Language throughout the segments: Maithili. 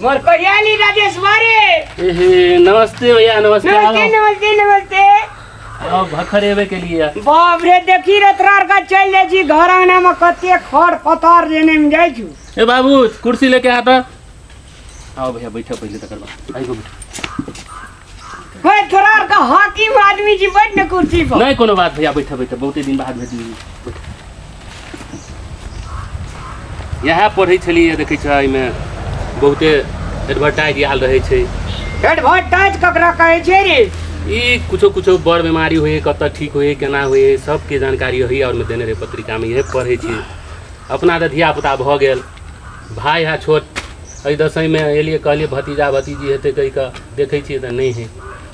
मोर कहियाली राजेश बारे। एहे, नमस्ते भैया, नमस्ते। नमस्ते। आओ। नमस्ते नमस्ते। आओ, भखर एबे के लिए। बाप रे, देखी रे, तोरा आर का चलि जाइ छी घर अंगना में कते खर पतार जेने में जाइ छु। ए बाबू, कुर्सी लेके आता। आओ भैया, बैठो पहले, तकर बाद आइगो बैठो। हे, तोरा आर का हाकिम आदमी छी, बैठ ने कुर्सी पर। नहीं कोनो बात भैया, बैठो बैठो, बहुते दिन बाद भेटली, बैठो। इएह पढ़ै छलियै, देखै छ एहिमे बहुते एडवर्टाइज आयल रहै छै। एडवर्टाइज ककरा कहै छै रे? ई कुछो कुछो बड़ बीमारी होइए, कतऽ ठीक होइए, केना होइए, सबके जानकारी होइए आओर मे देने रहै पत्रिकामे। इएह पढ़ै छी। अपना तऽ धियापुता भऽ गेल, भाय है छोट। एहि दशैंमे एलियै, कहलियै भतीजा भतीजी हेतै कहि कऽ, देखै छियै तऽ नहि हइ।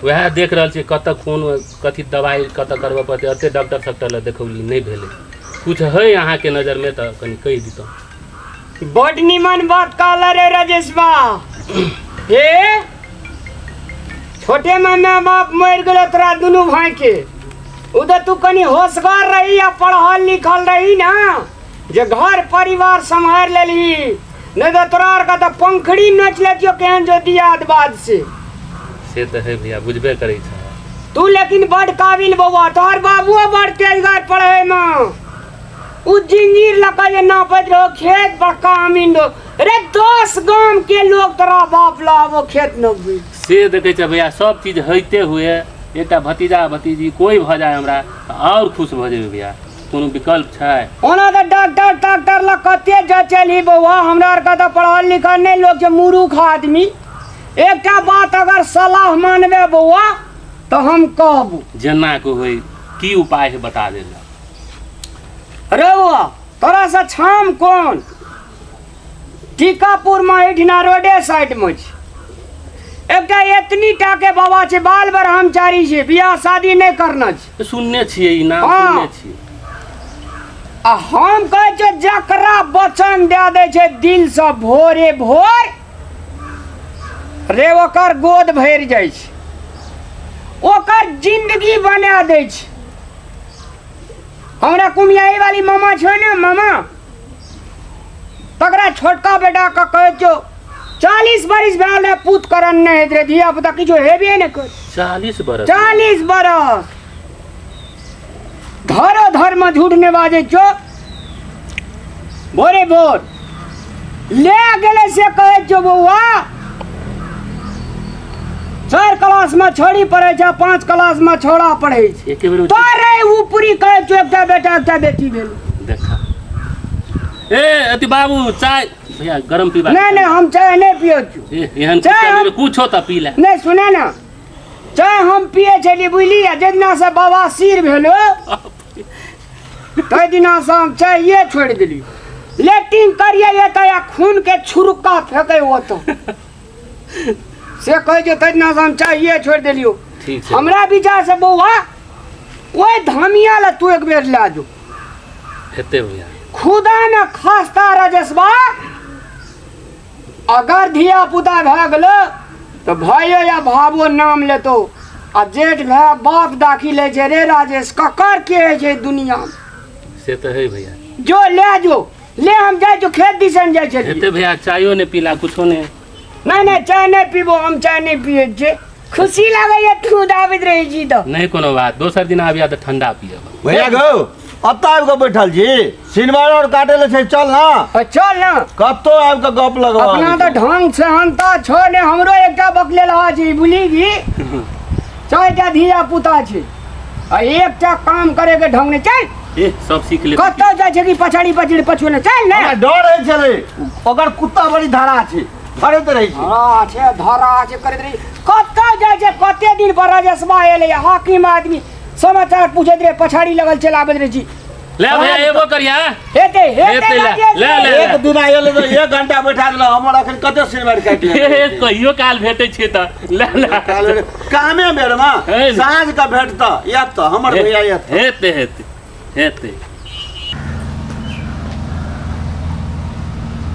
वएह देख रहल छियै कतऽ कोन कथी दवाइ कतऽ करबऽ पड़तै। एते डॉक्टर सभटा लग देखौली, नहि भेलै किछु। हइ अहाँके नजरमे तऽ कनि कहि दितहुँ। बड निमन बात कहल रे राजेशबा। हे, छोटे में माय बाप मरि गेलो तोरा दुनू भाई के। उधर तू कनि होशगर रही आ पढ़ल लिखल रही ना, जे घर परिवार सम्हारि लेलही। नहीं तऽ तोरा आरके तऽ पंखड़ी नोचि लेतियो केहन जो दियाद बाद से। से तऽ है भैया, बुझबे करै छै। तू लेकिन बड काबिल बौआ, तोहर बाबुओ बड़ तेजगर पढ़े में। उ जिंजीर लऽ जे नापैत रहो खेत, बड़का अमीन रहो रे। 10 गाम के लोग तोरा बाप ला आबो खेत नपबे। से देखै छै भैया, सब चीज होइते हुए एकटा भतीजा भतीजी कोइ भऽ जाय हमरा तऽ आओर खुश भऽ जेबै भैया। कोनो विकल्प छै? ओना तऽ डॉक्टर टाक्टर लग कते जचेलही बौआ, हमरा आरके तऽ पढ़ल लिखल नहि लोक छै, मूर्ख आदमी। एकटा बात अगर सलाह मानबे बौआ तऽ हम कहबू। जेना के होय, की उपाय है बता देला। रे बौआ, तोरा से छाम कोन टीकापुर में एहिठिना रोडे साइड में छै एकटा एतनी टा के बाबा छै, बाल ब्रह्मचारी छै, बियाह शादी नहि करना छै। सुनने छियै ई नाम। हाँ। सुनने छियै। आ हम कहै छियै, जकरा वचन दए दै छै दिलसँ भोरे भोर रे, ओकर गोद भरि जाइ छै, ओकर जिंदगी बना दै छै। हमरा कुमियाई वाली मामा छै ने मामा, तकरा छोटका बेटा के कहै छौ, 40 बरिस भेल रहे, पूत करण नहि होइत रहे, धिया पुता किछो हेबे नहि कर। 40 बरस? 40 बरस। धरो धर्म झूठ नहि बाजै छौ। भोरे भोर ले गेलै से कहै छौ बौआ, 4 क्लास में छोड़ी पढ़ै छै, 5 क्लास में छोड़ा पढ़ै छै। एके बेर तोरे ऊपरी कहै छौ, एकटा बेटा एकटा बेटी भेल। देखा ए अति बाबू, चाय भैया गरम पीबा। नहीं नहीं, हम चाय नहीं पिए छु। ए, एहन चाय कुछ हम कुछो तऽ पी ले। नहीं, सुने ना, चाय हम पिए छली बुझली, आ जितना से बवासीर भेलो ताहि दिना से हम चाय छोड़ि देली। लेट्रिन करिए ये तऽ या खून के छुरुका फेंके ओतऽ से कहै छै, ताहि दिना से हम चाय छोड़ि देलियो। ठीक छै। हमरा विचार से बौआ, ओहि धमिया लए तू एक बेर लए जो। हेतै भैया। खुदा न खास्ता राजेशबा, अगर धिया पुता भए गेलो तऽ भाइयो या भाबो नाम लेतो, आ जेठ भाय बाप दाखिल लै छै रे राजेश, ककर के होइ छै दुनिया। से तऽ है भैया। जो ले जो ले, हम जाइ छौ खेत दिसन जाइ छलियै। हेतै भैया, चायो नहि पीला, कुछो नहि? नहि नहि, चाय नहि पीबो हम, चाय नहि पियै छियै। खुशी लागैया तू दाबैत रहै छी तऽ। नहि कोनो बात, दोसर दिन आबिया तऽ ठंडा पियब। भैया गौ, एतऽ आबि कऽ बैठल छी, सिनवार और काटे ले छै, चल ना। आ, चल ना। कतौ आबि कऽ गप लगवा। अपना तऽ ढंग से हनता छो ने, हमरो एकटा बकलेल छै बुझली की, चारिटा धिया पुता छै आ एकटा काम करे के ढंग नहि। चल। ए, सब सीख ले। कतऽ जाइ छै कि पछाड़ी पछाड़ी पछुए ने, चल ने। हमरा डर होइ छलै, ओकर कुत्ता बड़ी धारा छै, धरैत रहै छै। हँ छै, धरा छै, करैत रही। कतऽ जाइ छै? कते दिन पर राजेशबा एलै, हाकिम आदमी, समाचार पूछैत रहे, पछाड़ी लगल चलि आबैत रहै छी। ले भैया, एबो करिया। हेतै हेतै। हेतै, ले, राजेश। ले, ले। एक दिन आयल तऽ एक घंटा बैठा देलक, हमर अखन कते सिनवार काटि हे, हे, कहियो काल भेटै छै तऽ ले ले। कामे बेर मे हे। साँझ के भेटत एत हमर भैया एत। हेतै हेतै हेतै।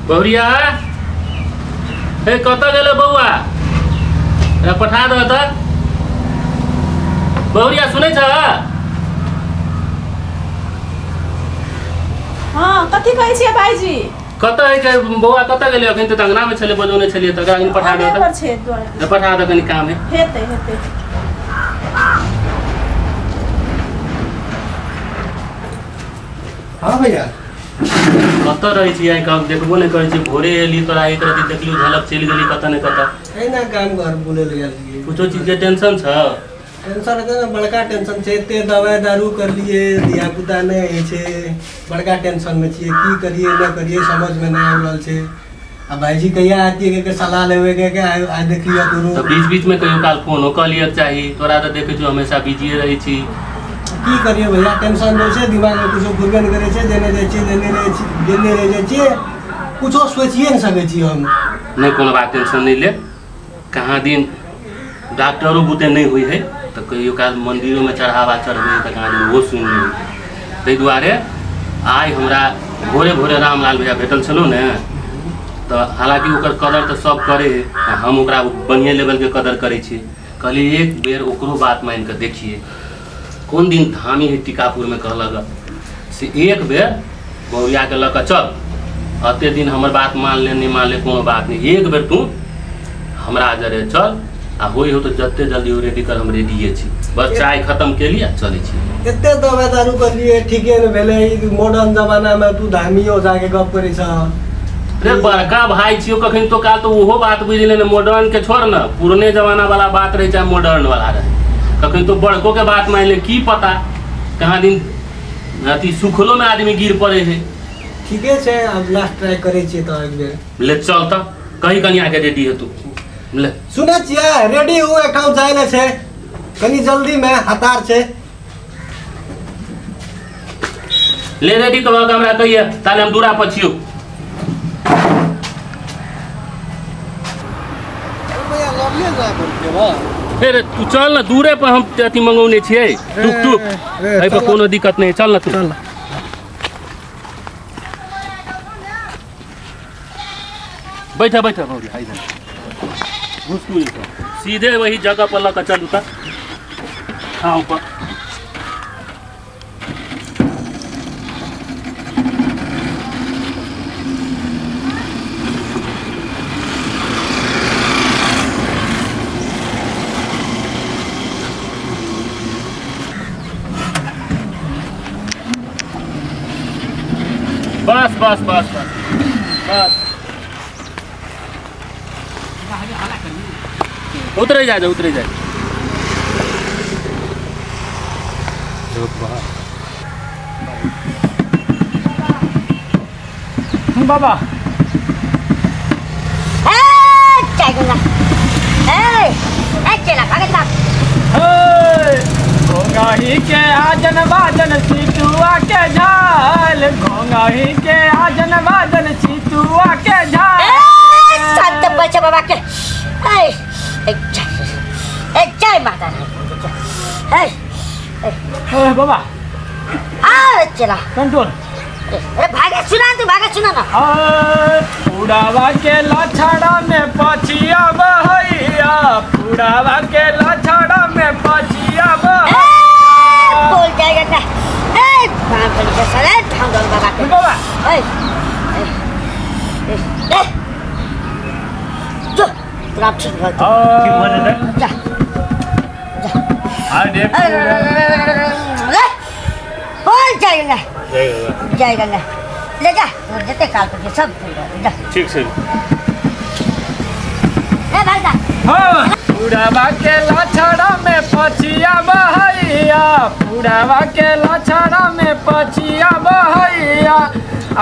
बहुरिया हे, कतऽ गेलै बौआ? एकरा पठा दह तऽ। बहुरिया, सुनै छ? हाँ, कथी कहै छियै भाईजी? कतऽ है के बौआ कतऽ गेलै अखन तऽ अंगना में छलै बजौने छलियै तऽ एकरा कनि पठा दे पर तऽ छै द्वार तऽ पठा दे कनि काम है हेतै हेतै हाँ भैया कतऽ रहै छी आइ काल्हि देखबो नहि करै छी भोरे एली तोरा एक रति देखलियौ झलक चलि गेली कतऽ ने कतऽ एहिना गाम घर बुलै लए गेल रहियै कुछो चीजके टेंशन छ टेंशन हेतै ने बड़का टेंशन छै एते दवाइ दारू करलियै धियापुता नहि होइ छै बड़का टेंशनमे छियै की करियै नहि करियै समझमे नहि आबि रहल छै आ भाइजी कहिया आतियै के सलाह लेबै के के आइ आइ देखलियै तोरो तऽ बीच बीचमे कहियो काल फोनो कऽ लिअ चाही तोरा तऽ देखै छियौ हमेशा बिजिए रहै छी की करियै भैया टेंशन रहै छै दिमागमे कुछो घुरबे नहि करै छै जेने जाइ छियै जेने रहै छी जेने रहि जाइ छियै कुछो सोचिए नहि सकै छी हम नहि कोनो बात टेंशन नहि ले कहाँ दिन डॉक्टरो बुते नहि होइ है तऽ कहियो काल मन्दिरोमे चढ़ावा चढ़बै तऽ कहाँ दिन ओहो सुनि लै ताहि दुआरे आइ हमरा भोरे भोरे रामलाल भैया भेटल छलहुँ ने तऽ हालाँकि ओकर कदर तऽ सब करै है आ हम ओकरा बढ़िएँ लेवलके कदर करै छी कहलियै एक बेर ओकरो बात मानि कऽ देखियै कोन दिन धामी है टीकापुरमे कहलक से एक बेर बौरियाके लऽ कऽ चल अते दिन हमर बात मान ले नहि मान ले कोनो बात नहि एक बेर तू हमरा जरे चल आ होइ हो तऽ जते जल्दी हो रेडी कर हम रेडिये छी बस चाय खतम केली आ चलै छी एते दवाइ दारू करलियै ठीके नहि भेलै ई मॉडर्न जमानामे तू धामियो जाके गप करै छह रे बड़का भाई छियो कखन तो काल तो ओहो बात बुझि ले मॉडर्न के छोड़ न पुरने जमाना वाला बात रहे चाहे मॉडर्न वाला रहे कखन तो बड़को के बात मान ले की पता कहाँ दिन अथी सुखलो में आदमी गिर पड़े है ठीके छै आब लास्ट ट्राई करै छियै तऽ एक बेर ले चल तऽ कही कनिया के रेडी हेतु ले सुनै छियै रेडी हूँ एकठाम जाइ लए छै कनि जल्दीमे हतार छै ले रेडी करवा के हमरा कहिए ताले हम दूरा पर छियो हे रे तू चल ना दूरे पर हम अथी मंगौने छियै टुक टुक एहि पर कोनो दिक्कत नहि चल ना तू बैठा बैठा भौजी इधर घुस तू इधर। सीधे वही जगह पर लऽ कऽ चलू तऽ ठाँव पर बस बस बस बस बस उतरे जा उतरे जा बाबा घोंघही के आजन बाजन सितुआ के झाल घोंघही के आजन बाजन सितुआ के झाल संत बच्चा बाबा के ए ए जय ए जय माता रानी ए ए बाबा आ चला कंट्रोल अरे भागे सुना तू भागे सुना ना पुड़ावा के लछड़ा में पछिया बहैया पुड़ावा के लछड़ा में पछिया ए बोल जाएगा ना ए भाग बड़ी के साले ढंग ढंग बाबा के बाबा ए ए ए जो तोरा ठीक भऽ जेतौ। ठीक भऽ जेतै जा अरे अरे बोल जय गंगा जय गंगा ले जा तोर जते काल पर सब पूरा जा ठीक छै ए भाई जा पुड़ावा के लछड़ा में पछिया बहैया पुड़ावा के लछड़ा में पछिया बहैया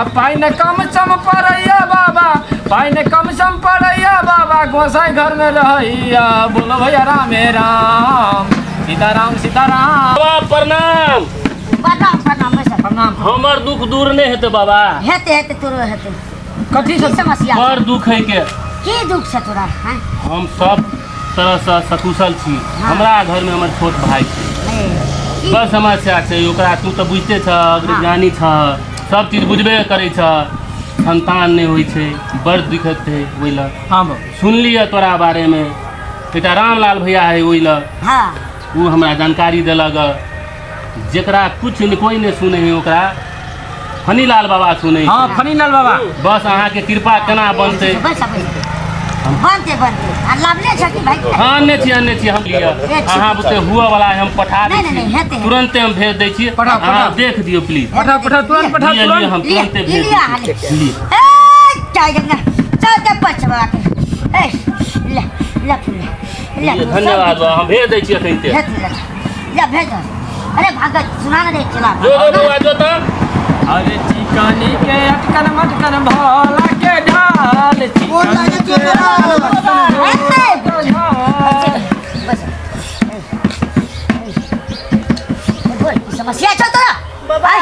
आ पानि कम सम पड़ैया बाबा पानि कम सम पड़ैया बाबा गोसाई घर में रहैया बोलो भैया रामे राम सीताराम सीताराम बाबा प्रणाम प्रणाम प्रणाम बैस प्रणाम हमर दुख दूर नहि हेतै बाबा हेते हेते तोरो हेते कथी की समस्या बड़ दुख है के की दुख छै तोरा हैं हम सब तरहसँ सकुशल छी हमरा घरमे हमर छोट भाय छै ए, बड़ समस्या छै ओकरा तू तऽ बुझिते छह अग्रज्ञानी छह सब चीज बुझबे करै छह संतान नहि होइ छै बड़ दिक्कत छै ओहि लए हाँ बाबू सुनलियै तोरा बारेमे एकटा रामलाल भैया है ओहि लए हाँ ओ हमरा जानकारी देलक जेकरा कुछ कोइ नहि सुनै है ओकरा फनीलाल बाबा सुनै हाँ फनीलाल बाबा। बस अहाँके कृपा केना बनतै? बस बस बनते बनते आ लाभले छ कि भाइ? हाँ अन्ने छी, अन्ने छी हम। लिअ, अहाँ बुते हुअ वाला है, हम पठा दै नहि, नहि, छी। हेतै। तुरन्ते हम भेज दै छी। पठाउ, अहाँ पठाउ। देख दियौ प्लीज। पठाउ पठाउ तुरंत पठाउ। लिअ लिअ, तुरंत हम लिअ तुरन्ते भेज लिअ दै छी। हाले। लिअ। ए जय गंगा, चल ते पछ बाबा के। ए ले ले फूल ले ले। लिअ, धन्यवाद बाबा, हम भेज दै छी एखनिते। भेज ले ले भेज। अरे भागत सुना ने चला। जो जो बौआ जो तऽ। अरे चिकनी के अटकन मटकन भोला के ढाल, चिकनी के अटकन भोला के ढाल। बस बोल, की समस्या छौ तोरा? बाबा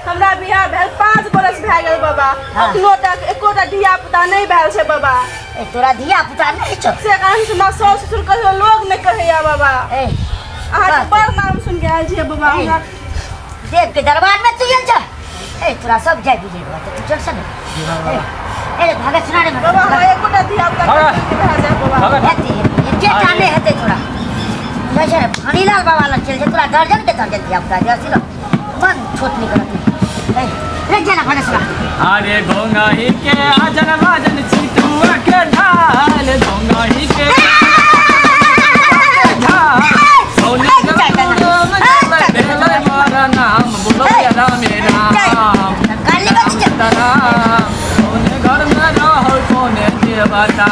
हमरा बियाह भेल 5 बरस भए गेल बाबा। हाँ। अखनो तक एकोटा धिया पुता नहि भेल छै बाबा। ए तोरा धिया पुता नहि छौ? से कारण से हमरा सासु ससुर कहियो लोग नहि कहैया बाबा। ए अहाँके बड़ नाम सुनि के आयल छियै बाबा। ए। हमरा देव के दरबार में तू आयल छ। ए तोरा सब जाय बुझे बाबा, तू चल सन। ए ए भागत सुना रे। बाबा हमरा एकोटा धिया पुता भगा। भए जाय बाबा। भगा। हेते हेते एके टाने हेते तोरा। जाइ छै फनीलाल बाबा लग चल जे, तोरा दर्जन के दर्जन धिया पुता जाइ छै। मन छोट नहीं करत। ए रे चला भागत सुना। अरे गंगाही के आजन बाजन चितुआ के ढाल, गंगाही के ढाल, सोने राम भेलै मारा नाम, बोलो राम राम काली बच जा। राम। कौने घर में रहो कौने देवता?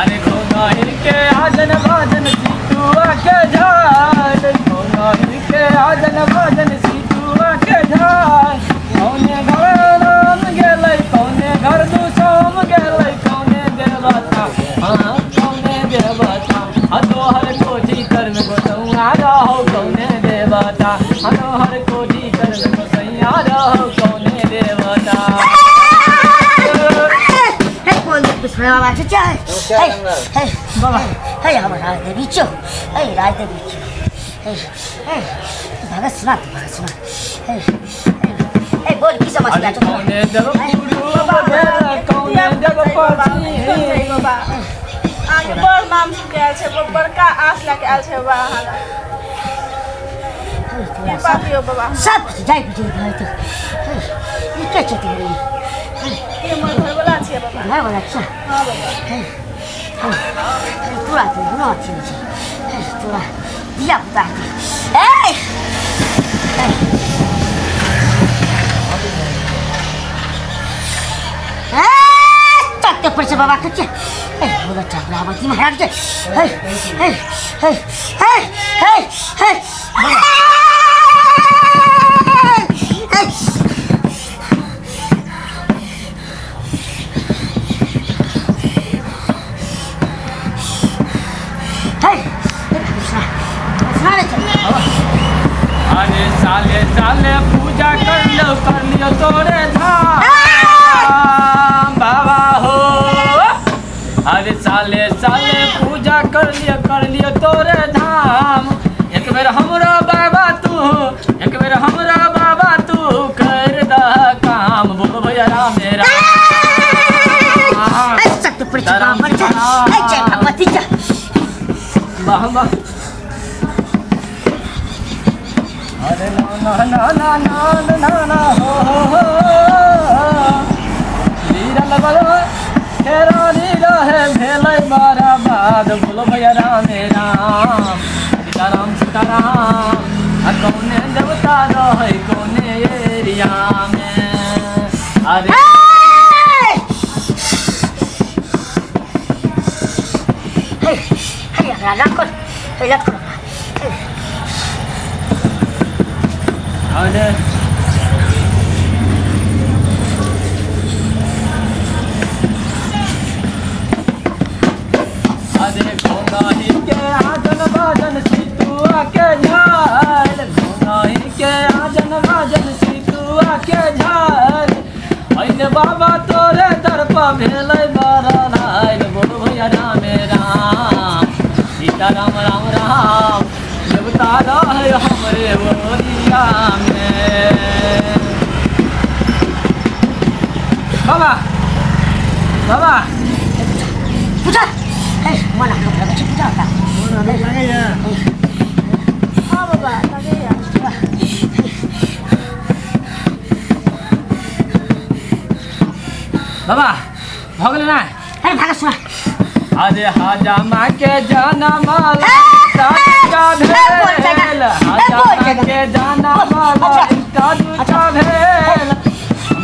अरे गंगाही के आजन बाजन चितुआ के ढाल, गंगाही के आजन बाजन चितुआ के ढाल, कौने घर राम गेलै, कौने घर दुसोम गेलै, कौने देवता? हाँ कौने देवता? आ तोहर कोठी तर में गोसैया रहो कौने देवता? आ तोहर कोठी तर में गोसैया रहो कौने देवता? हे बोल बिस्मिल्लाह बाबा से चाहे। हे हे बाबा, हे हमर राज देवी छौ। हे राज देवी छौ। हे हे भगत सुना, भगत सुना। हे हे बोल, की समस्या छौ तोरा? कौने देव पूर्व भेल, कौने देव पश्चिम? बाबा अहाँके बड़ नाम सुनि के आयल छै, बड़का आस लए के आयल छै बाबा। अहाँ लग कृपा दियौ बाबा। सब कुछ जाय बुझे भाई तो ई के छै तेरे? ई हमर घरवला छियै बाबा। घर वाला छ? हाँ बाबा। हे हे तोरा तो गुना छै हे, तोरा धिया पुता हे। ए ए तत्ते पर से बाबा के ए बोला चंद्रावती महाराज के। हे हे हे हे हे हे हे सुना सुना रे चल। अरे साले साले पूजा कर लो, कर लियो तोरे धाम बाबा हो। अरे साले साले पूजा कर लियो, कर लियो तोरे धाम, एक बेर हमरो बाबा तू, एक बेर हमरो बाबा तू कर द काम, बोलो भैया राम राम। ए सत्य पर चला मर जा। ए जय भगवती जा। वाह वाह। अरे ना ना ना ना ना ना ना हो हो हो, लीरा लगल हेरानी रहे भेलै बराबाद, बोलो भैया राम राम सीताराम सीताराम। आ कौने देवता रहै कौने एरिया में? अरे हे हे एकरा लटकल, हे लटकल। अरे अरे घोंघाही के आजन बाजन सितुआ के झाल, घोंघाही के आजन बाजन सितुआ के झाल, अइने बाबा तोरे दर पर भेलै बरनाइल, बोल भैया राम राम सीताराम राम राम, देवता रहै हमरे बोरिया में। बाबा बाबा पूजा हे मन हम लोग पूजा होता। हाँ बाबा लगैया। बाबा भऽ गेलै ना। अरे भगत सुना। अरे हजामा के जाना माला का भेल, हजामा के जाना माला का भेल,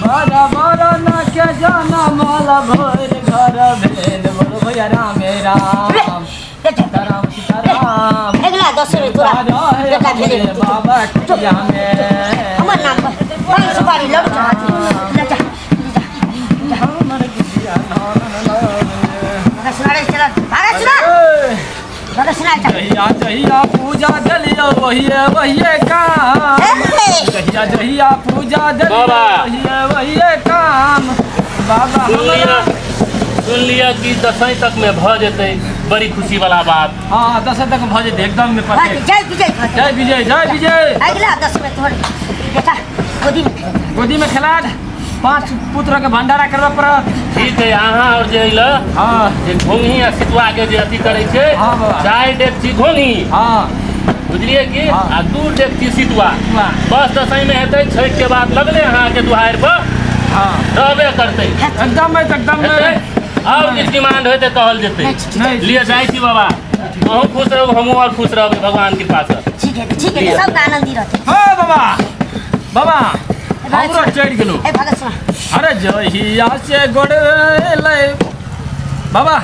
बड़ा बड़ा ना के जाना माला भोर घर भेल। बोलो भैया रामे राम, सीताराम सीताराम। अगला दसवीं में तोरा बेटा भेले बाबा कुटिया में। हमर नाम पर पान सुपारी लड्डू चढ़ा दे। ले जा, ले जा। हमर गुड़िया भगत सुना रे, चला भगत सुना, भगत सुना चल। जहिया जहिया पूजा देलियो वहिए वहिए काम, जहिया जहिया पूजा देलियो बाबा। वहिए वहिए काम। बाबा सुन लिअ, हमरा सुन लिअ कि दसवीं तक में भऽ जेतै, बड़ी खुशी वाला बात। हाँ, दस तक भऽ जेतै एकदम में परफेक्ट। जय विजय भऽ जय विजय, जय विजय। अगला दस में तोहर बेटा गोदी में खेलता। गोदी में खेला, 5 पुत्र के भंडारा करबऽ पड़त। ठीक है, अहाँ और जे अइल हाँ जे घोंघी आ सितुआ के जे अथी करै छै, हाँ बाबा। 4 डेगची घोंघी, हाँ बुझलियै कि हाँ। आ 2 डेगची सितुआ। सितुआ। बस दसवीं में हेतै, छठि के बाद लगले अहाँके दुआरि पर हाँ रहबे करतै। एकदम एकदम। हेतै और किछु डिमांड होतै कहल जेतै। नहीं। लिए जाइ छी बाबा, अहूँ खुश रहू, हमहूँ और खुश रहबै भगवान कृपा से। ठीक है, ठीक है, सबके आनंदी रहतै। हाँ बाबा, बाबा हमरो चढ़ि गेलौ। ए भगत सुना। अरे जहिया से गोड़ एलै बाबा,